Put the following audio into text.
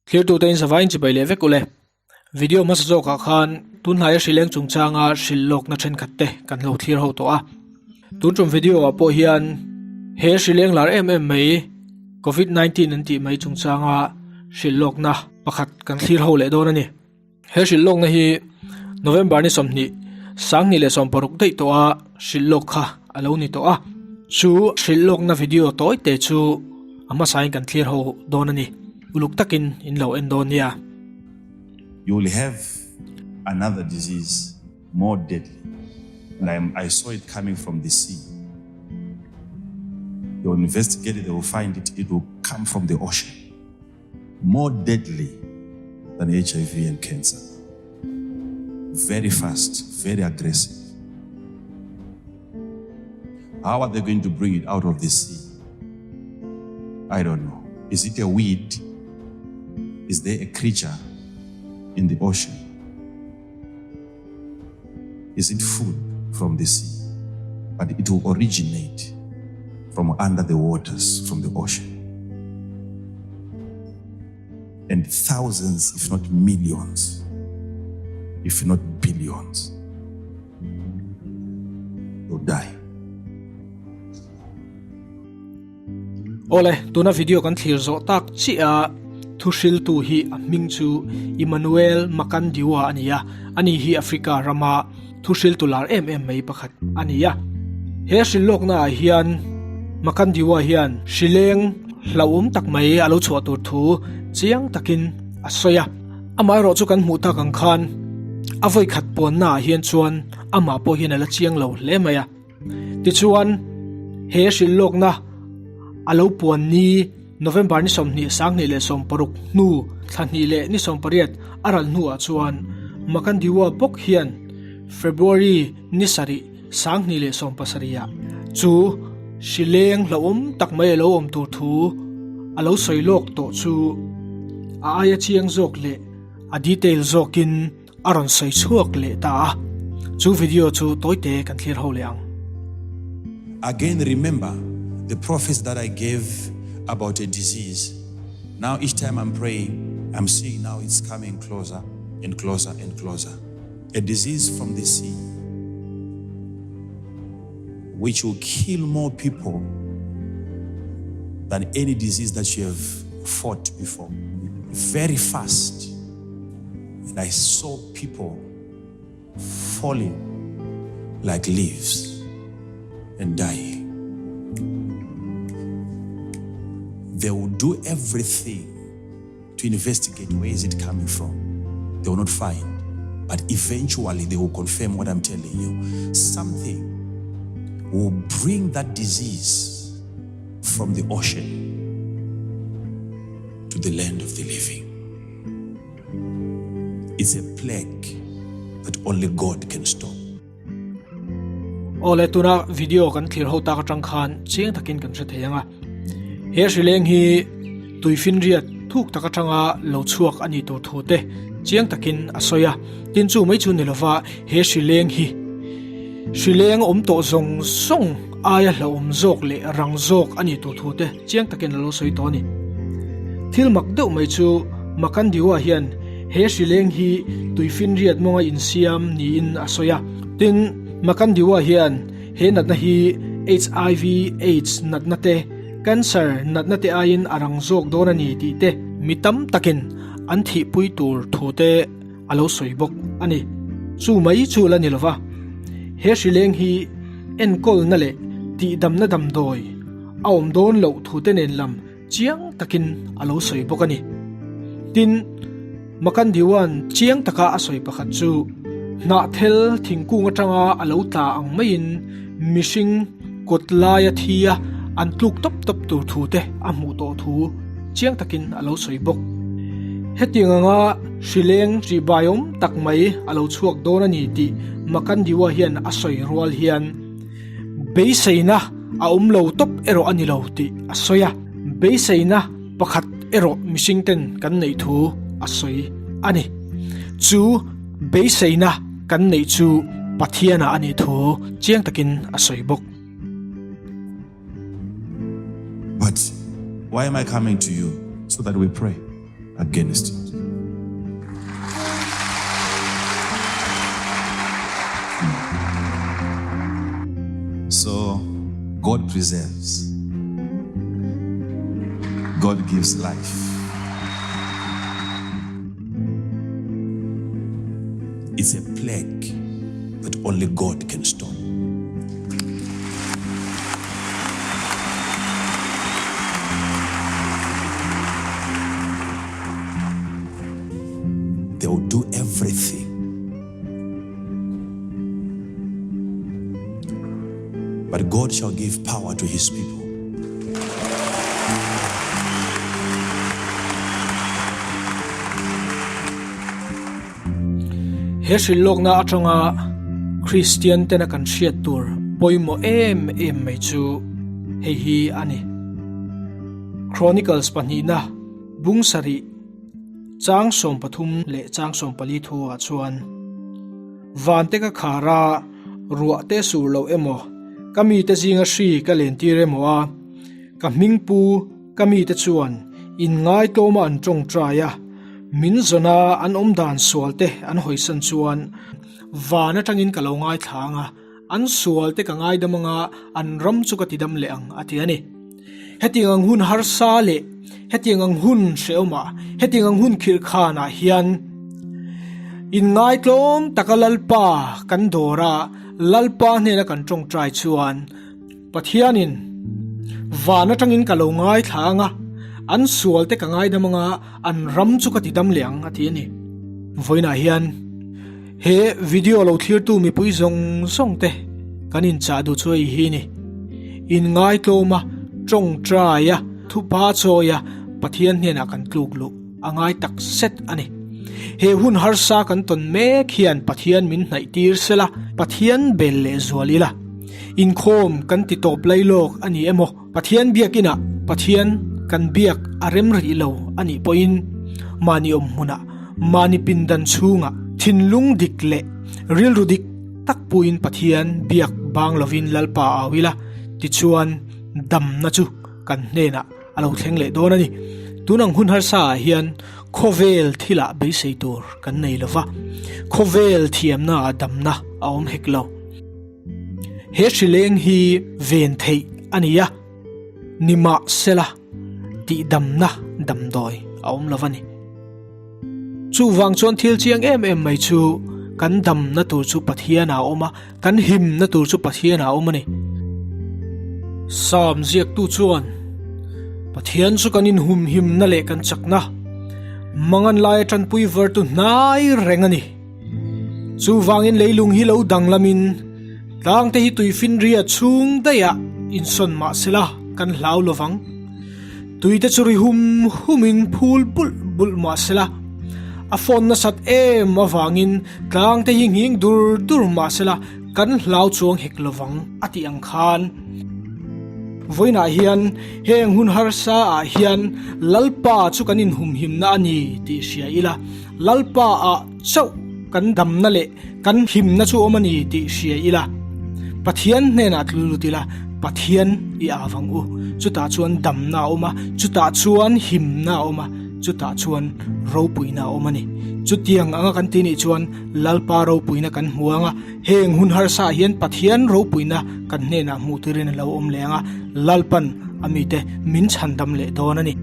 Thlirtute in zavaiin chibai leh vek ule. Video hmasa zawkah khan tunhnaia hrileng chungchanga hrilh lawkna thenkhat te kan lo thlir ho tawh a. Tun tum video ah pawh hian he hrileng lar em em mai Covid 19 an tih mai chungchanga hrilh lawkna pakhat kan thlir ho leh dawn a ni. He hrilh lawkna hi November ni 20, 2016 daih tawha hrilh lawk kha a lo ni tawh a. Chu hrilh lawkna video tawi te chu a hmasain kan thlir ho dawn a ni. Uluk takin in lo en dawn nia. You will have another disease more deadly and I, I saw it coming from the sea. They will investigate it, they will find it, it will come from the ocean. More deadly than HIV and cancer. Very fast, very aggressive. How are they going to bring it out of the sea? I don't know. Is it a weed? Is there a creature in the ocean? Is it food from the sea? But it will originate from under the waters, from the ocean. And thousands, if not millions, if not billions, will die. Awle, tuna video kan thlir zawh tak chiah a thu hriltu hi a hming chu Emmanuel Makandiwa a ni a, ani hi Africa rama thu hriltu lar em em mai pakhat a ni a. He hrilhlawkna ah hian Makandiwa hian hrileng hlauhawm tak mai a lo chhuah tur thu chiang takin a sawi a. Amaherawh chu kan hmuh tak ang khan a vawikhat pawnna ah hian chuan amah pawh hian a la chiang lo hle mai a. Tichuan, he hrilhlawkna a lo puan ni November ni 20, 2016 hnu thla hnih leh ni 18 a ral hnuah chuan Makandiwa bawk hian February ni sarih 2017 ah chu hrileng hlauhawm tak mai a lo awm tur thu a lo sawi lawk tawh chu a aia chiang zawk leh a detail zawkin A rawn sawi chhuak leh ta a, chu video chu tawite kan thlir ho leh ang. Again remember the prophecy that I gave about a disease now each time I'm praying I'm seeing now it's coming closer and closer and closer a disease from the sea which will kill more people than any disease that you have fought before very fast And I saw people falling like leaves and dying. They will do everything to investigate where is it coming from. They will not find. But eventually they will confirm what I'm telling you. Something will bring that disease from the ocean to the land of the living. It's a plague that only God can stop. Awle tuna video kan thlir ho tak atang khan chiang takin kan hre thei anga. He hrileng hi tuifinriat thuk tak atanga lo chhuak ani tur thu te chiang takin a sawi a. Tin chu mai chu ni lova he hrileng hi hrileng awm tawh zawng zawng aia hlauhawm zawk leh rang zawk ani tur thu te chiang takin a lo sawi tawh a ni. Thil mak deuh mai chu Makandiwa hian he hrileng hi tuifinriat mawnga insiam niin a sawi a. Tin, Makandiwa hian he natna hi HIV, Aids natna te, cancer natna te aiin a rang zawk dawn a ni tih te, mi tam takin an thihpui tur thu te a lo sawi bawk a ni. Chu mai chu la ni lova, he hrileng hi enkawlna leh tihdamna damdawi a awm dawn loh thute nen lam chiang takin a lo sawi bawk a ni. Tin, Makandiwan chiang taka a sawi pakhat chu hnahthel thingkung atanga a lo tla ang maiin mihring kawt laia thi a an tluk tawp tawp tur thute a hmuh tawh thu chiang takin a lo sawi bawk. Hetiang anga hrileng ṭihbaiawm tak mai a lo chhuak dawn a ni tih Makandiwa hian a sawi rual hian beiseina a awm lo tawp erawh a ni lo tih a sawi a, beiseina pakhat erawh mihring ten kan neih thu a sawi a ni. Chu beiseina kan neih chu Pathianah a nih thu chiang takin a sawi bawk. But why am I coming to you? So that we pray. Against it. So, God preserves. God gives life. It's a plague that only God can stop. They will do everything. But God shall give power to his people. He hrilhlawkna atanga Kristian tena kan hriat tur pawimawh em em mai chu hei hi a ni. Chronicles pahnihna bung sarih chang 13 leh chang 14 thu ah chuan Vante ka khar a, ruah te sur loh emaw, ka mite zinga hri ka lentir emaw a, ka hming pu Ka mite chuan inngaitawma an tawngtai a, min zawn a an awm dan sual te an hawisan chuan van atangin ka lo ngaithla ang a, an sual te ka ngaidam ang a, an ram chu ka tidam leh ang a ti a ni. Hetiang ang hun harsa leh hetiang ang hun hrehawmah, hetiang ang hun khirhkhanah hian inngaitlawm taka Lalpa kan dawr a, Lalpa hnena kan tawngtai chuan, Pathianin, Van atangin ka lo ngaithla ang a, an sualte ka ngaidam ang a, an ram chu ka tidam leh ang, a ti a ni. Vawiinah hian he video lo thlirtu mipui zawng zawng te kan inchah duh chu hei hi ni. Inngaitlawm a, tawngtai a, thupa chawi a, Pathian hnenah kan tluk luh a ngai tak zet a ni. He hun harsa kan tawn mek hian Pathian min hnaih tir sela, Pathian bel leh zual ila. Inkhawm kan ti tawp lai lawk a ni emaw, Pathian biakinah Pathian kan biak a rem rih lo a nih pawhin mahni awm hmunah, mahni pindan chhungah thinlung dik leh rilru dik tak puiin Pathian biak bang lovin Lalpa au ila, tichuan damna chu kan hnenah a lo thleng leh dawn a ni. Tun ang hun harsa ah hian khawvel thilah beisei tur kan nei lova, khawvel thiamna ah damna a awm hek lo. He hrileng hi ven theih a ni a, nimahsela tihdamna damdawi a awm lo a ni. Chuvang chuan thil chiang em em mai chu kan damna tur chu Pathian a awm a, kan himna tur chu Pathian a awm a ni. Salm ziaktu chuan, Pathian chu kan inhumhimna leh kan chakna, mangan laia tanpui vartu hnai reng a ni. Chuvangin leilung hi lo danglamin tlangte hi tuifinria chhung daihah insawn mah sela kan hlau lovang. Tuite chu ri hum humin phul bulh bulh mah sela a fawn nasat em avangin tlangte hi nghing dur dur mah sela kan hlau chuang hek lovang a tih ang khan. Vawiinah hian heng hun harsa ah hian Lalpa chu kan inhumhimna a ni tih hria ila Lalpa ah chauh kan damna leh kan himna chu awm a ni tih hria ila, Pathian hnenah tlu lut ila, Pathian i av ang u. Chutah chuan damna a awm a, chutah chuan himna a awm a, chutah chuan ropuina a awm a ni. Chutiang anga kan tih nih chuan Lalpa ropuina kan hmu ang a, heng hun harsa ah hian Pathian ropuina kan hnenah hmuh turin a lo awm leh ang a, Lalpan a mite min chhandam leh dawn a ni.